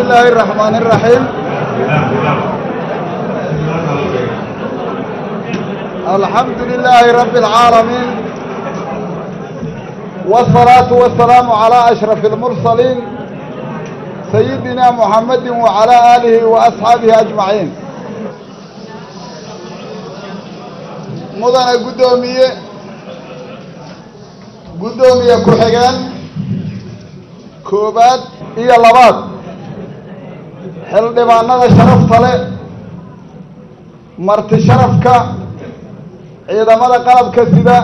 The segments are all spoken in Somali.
الله الرحمن الرحيم. الحمد لله رب العالمين، والصلاة والسلام على أشرف المرسلين سيدنا محمد وعلى آله وأصحابه أجمعين. mudane guddoomiye, guddoomiye ku-xigeen koobaad iyo labaad, xildhibaanada sharafta leh, marti sharafka, ciidamada qalabka sida,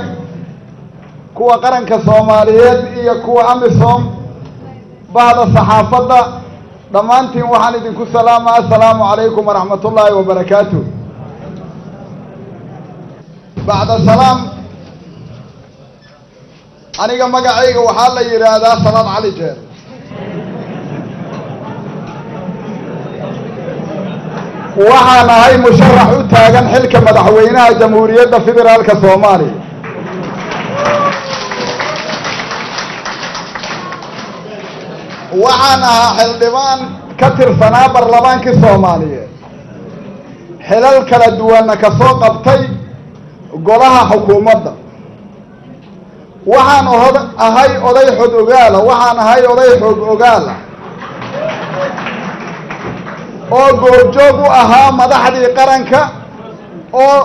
kuwa qaranka Soomaaliyeed iyo kuwa AMISOM, bahda saxaafadda, dhammaantiin waxaan idinku salaamaa assalaamu calaykum waraxmat ullaahi wabarakaatu. Bacda salaam, aniga magacayga waxaa la yidhaahdaa Salaad Cali Jeer. Waxaan ahay musharax u taagan xilka madaxweynaha Jamhuuriyadda Federaalka Soomaaliya. Waxaan ahaa xildhibaan ka tirsanaa baarlamaankii Soomaaliyeed, xilal kala duwanna ka soo qabtay golaha xukuumadda. Waxaan ahay oday xog ogaala, waxaan ahay oday xog ogaala oo goobjoog u ahaa madaxdii qaranka oo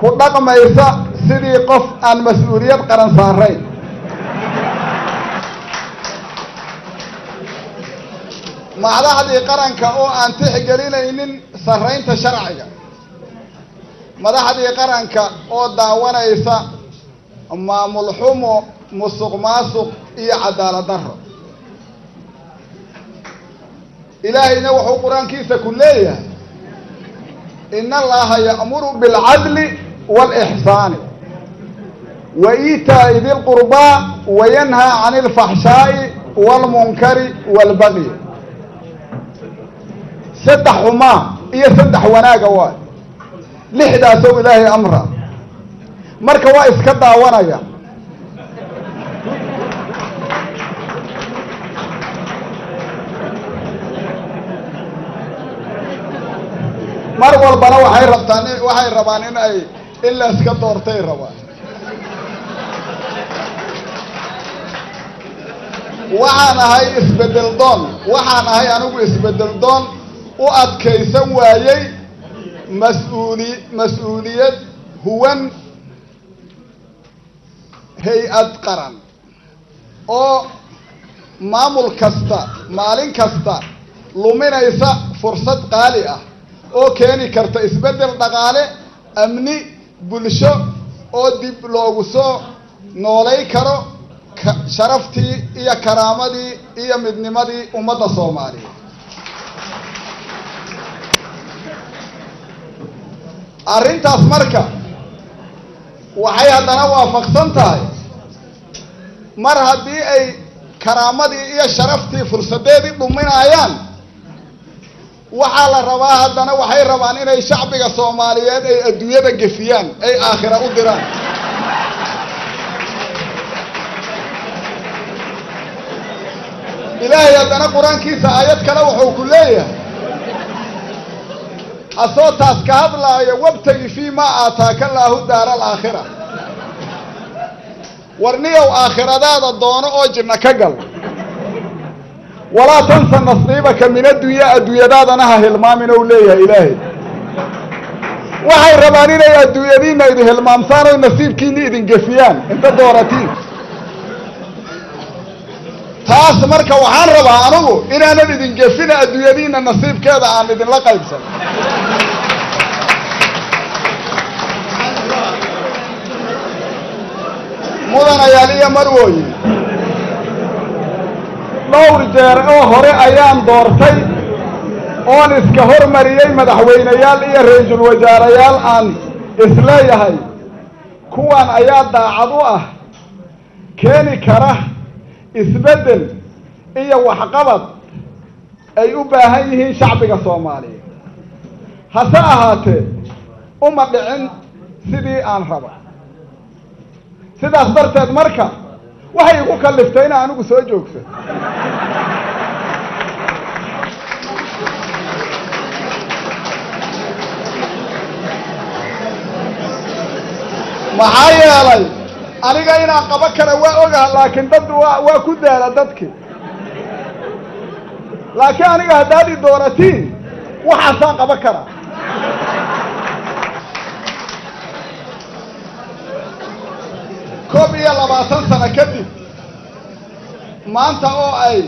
ku dhaqmaysa sidii qof aan mas-uuliyad qaran saarayn. Madaxdii qaranka oo aan tixgelinaynin sarraynta sharciga, madaxdii qaranka oo daawanaysa maamul xumo, musuq maasuq iyo cadaalad darro. Ilaahayna wuxuu qur-aankiisa ku leeyahay: ina allaha ya'muru bilcadli waalixsaani wa iitaa'i di lqurbaa wa yanhaa cani alfaxshaa'i waalmunkari waalbagyi. Saddex xumaa iyo saddex wanaaga waay, lixdaasoo ilaahay amra. Marka waa iska daawanaya. Mar walbana waxay rabtaan, waxay rabaan in ay in la iska doortay rabaan. Waxaan ahay isbeddel doon, waxaan ahay anigu isbeddel doon u adkaysan waayey mas-uuliyad huwan hay-ad qaran oo maamul kasta maalin kasta luminaysa fursad qaali ah oo keeni karta isbeddel dhaqaale, amni, bulsho oo dib loogu soo noolay karo sharaftii iyo karaamadii iyo midnimadii ummadda Soomaaliyeed. Arrintaas marka waxay haddana waafaqsan tahay, mar haddii ay karaamadii iyo sharaftii fursadeedii dhuminayaan, waxaa la rabaa haddana waxay rabaan inay shacbiga Soomaaliyeed ay adduunyada gefiyaan, ay aakhira u diraan. Ilaahay haddana qur-aankiisa aayad kale wuxuu ku leeyahay, asoo taas ka hadlaayo: wabtagi fii maa aataaka laahu daara alaakhira. Warniyow aakhiradaada doono oo jinno ka gal. Walaa tansa nasiibaka min addunya, adduunyadaadana ha hilmaamin ou leeyahay ilaahay. Waxay rabaan inay adduunyadiina idin hilmaamsaan oy nasiibkiina idin gefiyaan inta dooratiin. Taas marka waxaan rabaa anugu inaanan idin gefina, adduunyadiina nasiibkeeda aan idinla qaybsan. Mudanayaal iyo marwooyin, dhowr jeer oo hore ayaan doortay oon iska hormariyey madaxweyneyaal iyo ra-iisul wasaarayaal aan isleeyahay kuwan ayaa daacad u ah, keeni kara isbeddel iyo waxqabad ay u baahan yihiin shacbiga Soomaaliyeed. Hase ahaatee uma dhicin sidii aan raba. Sidaas darteed marka waxay igu kaliftay in anigu soo joogso. Maxaa yeelay aniga inaan qaban kara waa ogaha, laakiin dad waa ku daala dadkii. Laakiin aniga haddaad i dooratiin waxaasaan qaban karaa. Koob iyo 20 sano kadib maanta oo ay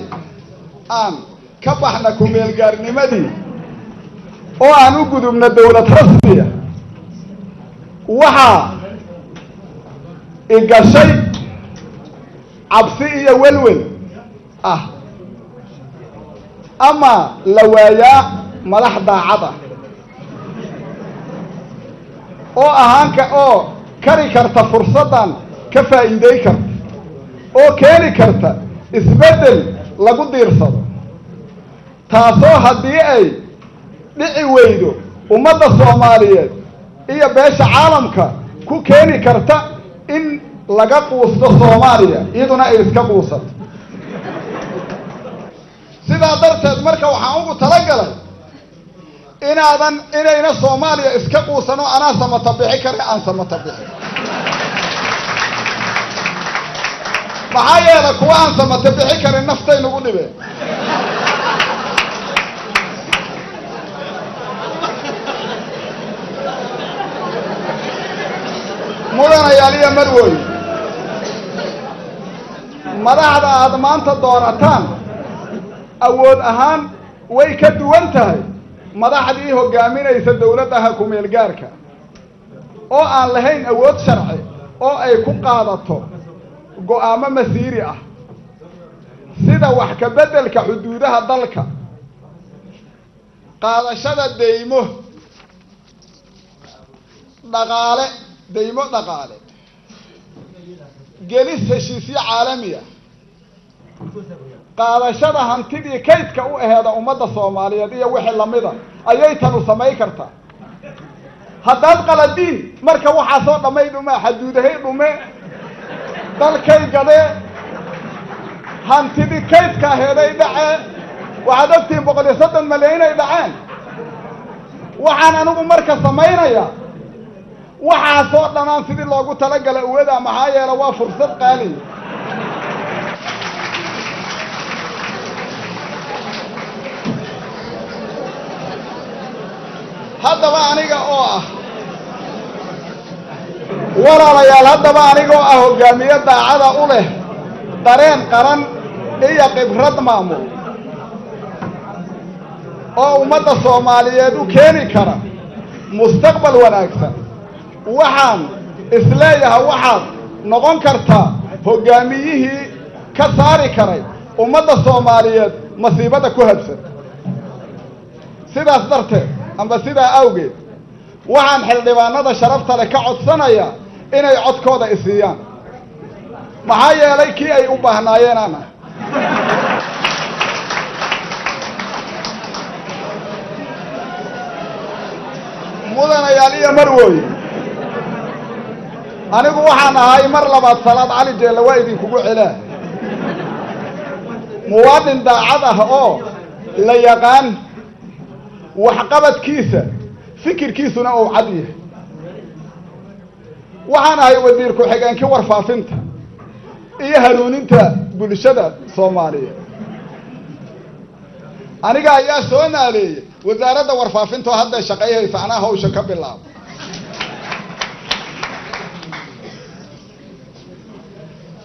aan ka baxna kumeelgaarnimadii oo aan u gudubna dawlad rasmiya, waxaa igashay cabsi iyo welwel ah ama la waayaa madax daacad ah oo ahaanka oo kari karta fursaddan ka faa'iiday karta oo keeni karta isbeddel lagu diirsado, taasoo haddii ay dhici weydo ummadda Soomaaliyeed iyo beesha caalamka ku keeni karta in laga quusto Soomaaliya, iyaduna ay iska quusato. Sidaa darteed marka waxaan ugu talagalay inaadan inayna Soomaaliya iska quusano, anaa samata bixi kare aan samata bixi. Maxaa yeelay kuwa aan samata bixi karin naftay nagu dhibeen. Mudanayaal iyo marwooy, madaxda aad maanta doorataan awood ahaan way ka duwan tahay madaxdii hoggaaminaysa dawladdaha kumeelgaarka oo aan lahayn awood sharci oo ay ku qaadato go'aamo masiiri ah sida wax ka beddelka xuduudaha dalka, qaadashada deymo dhaqaale, deymo dhaqaale, gelis heshiisyo caalami ah, qaadashada hantidii kaydka u aheeda ummadda Soomaaliyeed iyo wixii lamida ayay tanu samayn kartaa. Haddaad qaladiin marka waxaasoo dhammay dhumaa, xaduudahay dhume, dalkay gadee, hantidii kaydka aheeday dhaceen. Waxaad ogtihiin 130 malyan ay dhaceen. Waxaan anigu marka samaynaya waxaasoo dhanaan sidii loogu talagalay uwadaa, maxaa yeele waa fursad qaaliya. Haddaba aniga oo ah walaalayaal, haddaba aniga oo ah hoggaamiye daacada u leh dareen qaran iyo khibrad maamul oo ummadda Soomaaliyeed u keeni kara mustaqbal wanaagsan, waxaan isleeyahay waxaad noqon kartaa hoggaamiyihii ka saari karay ummadda Soomaaliyeed masiibada ku habsan. Sidaas darteed amba sidaa awgeed waxaan xildhibaanada sharafta leh ka codsanayaa inay codkooda isiiyaan, maxaa yeelay kii ay u baahnaayeen aan ah. Mudanayaal iyo marwooye, anigu waxaan ahay mar labaad Salaad Cali Jeelle waa idinkugu celaa, muwaadin daacad ah oo la yaqaan waxqabadkiisa, fikirkiisuna uu cad yahay. Waxaan ahay wasiir ku-xigeenkii warfaafinta iyo hanuuninta bulshada Soomaaliyeed. Aniga ayaa soo naaleeyey wasaaradda warfaafinta oo hadda shaqayhaysa, anaa hawsha ka bilaabo.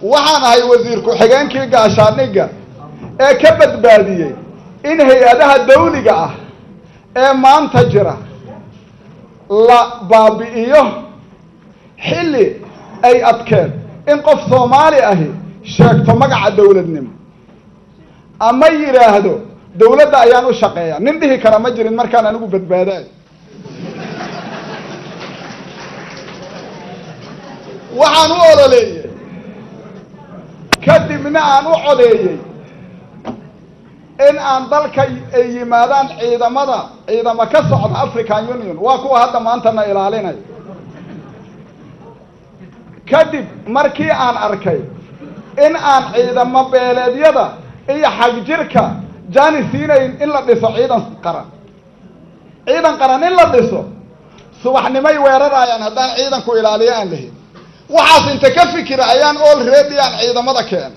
Waxaan ahay wasiir ku-xigeenkii gaashaandhigga ee ka badbaadiyey in hay-adaha dawliga ah ee maanta jira la baabi'iyo xilli ay adkeed in qof Soomaali ahi sheegto magaca dawladnimo ama yidhaahdo dawladda ayaan u shaqeeya. Nin dhihi kara ma jirin markaan anigu badbaadayo. Waxaan u ololeeyey kadibna aan u codeeyey in aan dalka ay yimaadaan ciidamada, ciidamo ka socda African Union, waa kuwa hadda maantana ilaalinaya. Kadib markii aan arkay in aan ciidamo beeleedyada iyo xagjirka jaani siinayn in la dhiso ciidan qaran, ciidan qaran in la dhiso, subaxnimay weerarayaan haddaan ciidanku ilaaliyo aan lahayn. Waxaas inta ka fikira ayaan already aan ciidamada keen.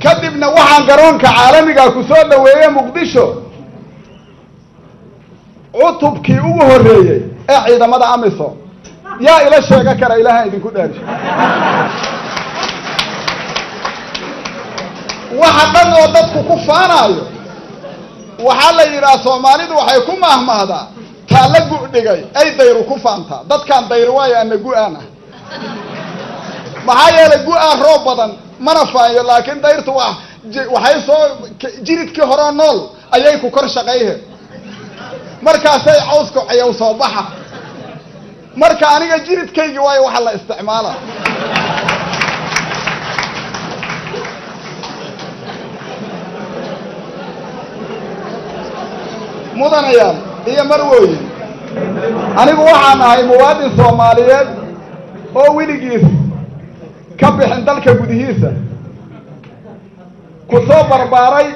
Kadibna waxaan garoonka caalamiga ku soo dhaweeyey Muqdisho cutubkii ugu horreeyey ee ciidamada AMISOM. Yaa ila sheega kara Ilaahay idinku dhaarisho. Waxa dhan oo dadku ku faanayo waxaa la yidhaha Soomaalidu waxay ku mahmahdaa taalla gu' dhigay ay dayru ku faantaa. Dadkaan dayru waayo ana gu'aan ah, maxaa yeelay gu'aan roob badan mana faanyo, laakiin dayrtu waxay soo jiridkii horeo nool ayay ku kor shaqayhe, markaasay cawska cayow soo baxa. Marka aniga jiridkaygii waayo waxa la isticmaala. Mudanayaal iyo marwooyin, anigu waxaan ahay muwaadin Soomaaliyeed oo weligiis ka bixin dalka gudihiisa, ku soo barbaaray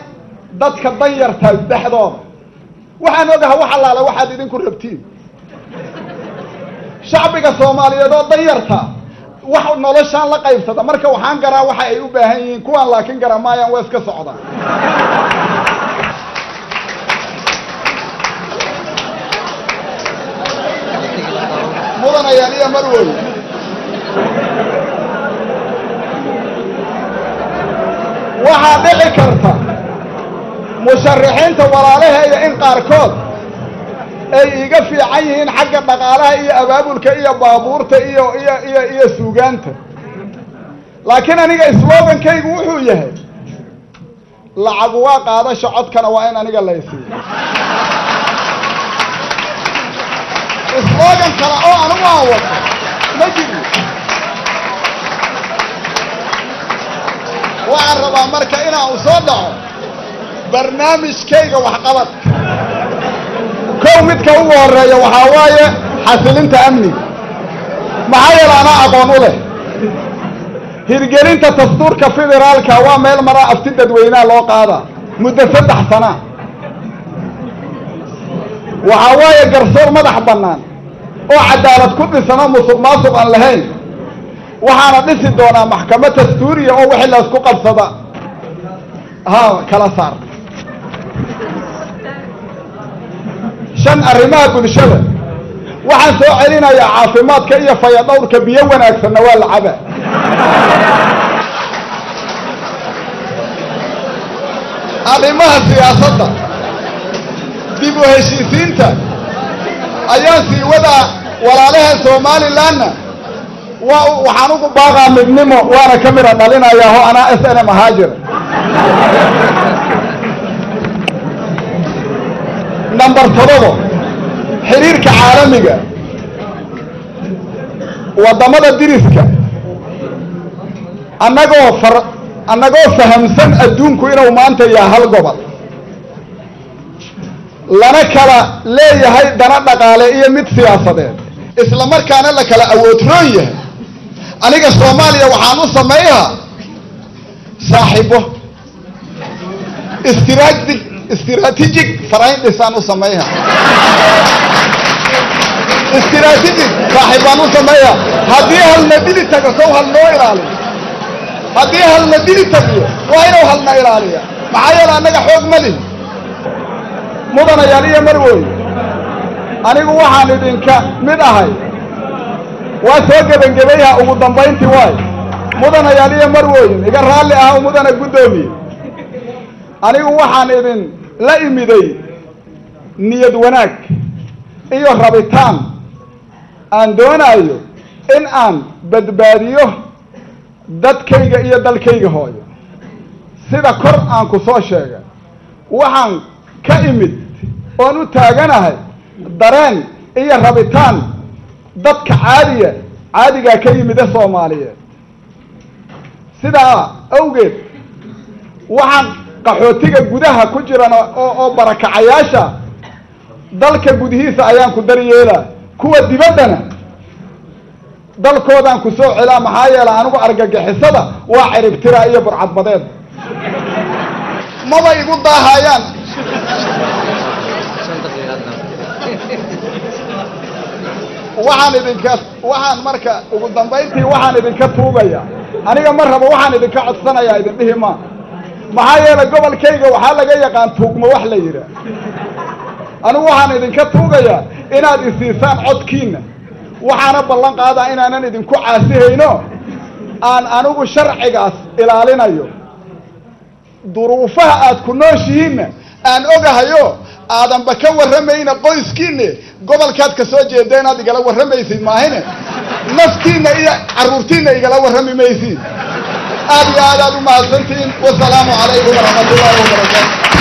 dadka danyarta dhexdooda. Waxaan ogaha wax allaala waxaad idinku rabtiin shacbiga Soomaaliyeed oo danyarta wax noloshaan la qaybsada. Marka waxaan garaa waxa ay u baahan yihiin, kuwaan laakiin gara maayaan, waa iska socdaan. Mudanayaan iyo marwoy, waxaa dhici karta musharaxiinta walaalaheeya in qaarkood ay iiga fiican yihiin xagga dhaqaalaha iyo abaabulka iyo baabuurta iyo iyo iyo iyo suugaanta, laakiin aniga slogankaygu wuxuu yahay lacag waa qaadasho, codkana waa in aniga laysiiyo. Slogan kale oo anigu aan wato ma jiro. Waxaan rabaa marka inaan u soo dhaco barnaamijkayga waxqabadka. Kow, midka ugu horeeya waxaa waaye xasilinta amniga, maxaa yeele anaa aqoon u leh. Hirgelinta dastuurka federaalka waa meel maraa afti dadweynaha loo qaadaa muddo 3 sana. Waxaa waaye garsoor madax bannaan oo cadaalad ku dhisan oo musuq maasuq aan lahayn. Waxaana dhisi doonaa maxkamad dastuuriya oo wixii laysku qabsada ha kala saar. 5, arrimaha bulshada waxaan soo celinayaa caafimaadka iyo fayadhowrka, biyo wanaagsanna waa la cabaa. Arrimaha siyaasadda dib u heshiisiinta ayaan sii wadaa. Walaalaha Somalilandna waa waxaan ugu baaqaa midnimo, waana ka mida dhalinayaa ho anaa SNM ahaa jira. Number 7, xiriirka caalamiga waddamada diriska, annagoo far annagoo fahamsan adduunku inuu maanta yahay hal gobol, lana kala leeyahay dana dhaqaale iyo mid siyaasadeed, isla markaana la kala awoodroon yahay. Aniga Soomaaliya waxaan u sameeyaa saaxiibo strategic friends-aan u sameeyaa, strategic saaxiibaan u sameeyaa. Haddii halna dili tago, sow hal noo ilaaliyo? Haddii halna dili tagiyo, waa inuu halna ilaaliya, maxaa yeele annaga xoog ma lihi. Mudanayaal iyo marwoy, anigu waxaan idinka mid ahay, waa soo gebangebayha ugu dambayntii waay. Mudanayaal iyo marwooyin, iga raalli ah, mudana guddoomiye, anigu waxaan idin la imiday niyad wanaag iyo rabitaan aan doonaayo in aan badbaadiyo dadkayga iyo dalkayga hooyo. Sida kor aan ku soo sheegay, waxaan ka imid oon u taaganahay dareen iyo rabitaan dadka caadiya caadigaa ka yimida Soomaaliyeed. Sidaa awgeed waxaan qaxootiga gudaha ku jiran oo barakacayaasha dalka gudihiisa ayaan ku daryeelaa, kuwa dibaddana dalkoodaan ku soo celaa, maxaa yeelay anigu argagixisada waa ciribtiraa iyo burcadbadeed maba igu daahayaan. Waxaan idinka, waxaan marka ugu dambayntii waxaan idinka tuugayaa, aniga ma rabo, waxaan idinka codsanayaa idin dhihi maa, maxaa yeelay gobolkayga waxaa laga yaqaan tuugmo wax la yidhaah. Anigu waxaan idinka tuugayaa inaad isiisaan codkiinna, waxaana ballan qaadaa inaanan idinku caasihayno, aan anigu sharcigaas ilaalinayo, duruufaha aad ku nooshihiinna aan ogahayo, aadanba ka warramayna qoyskiinne, gobolkaad ka soo jeeda inaad igala warramaysid maahine, naftiinna iyo carruurtiinna igala warrami maysid. Aad iyo aad aad u mahadsantihiin. Wasalaamu calaykum waraxmatullaahi wabarakaatu.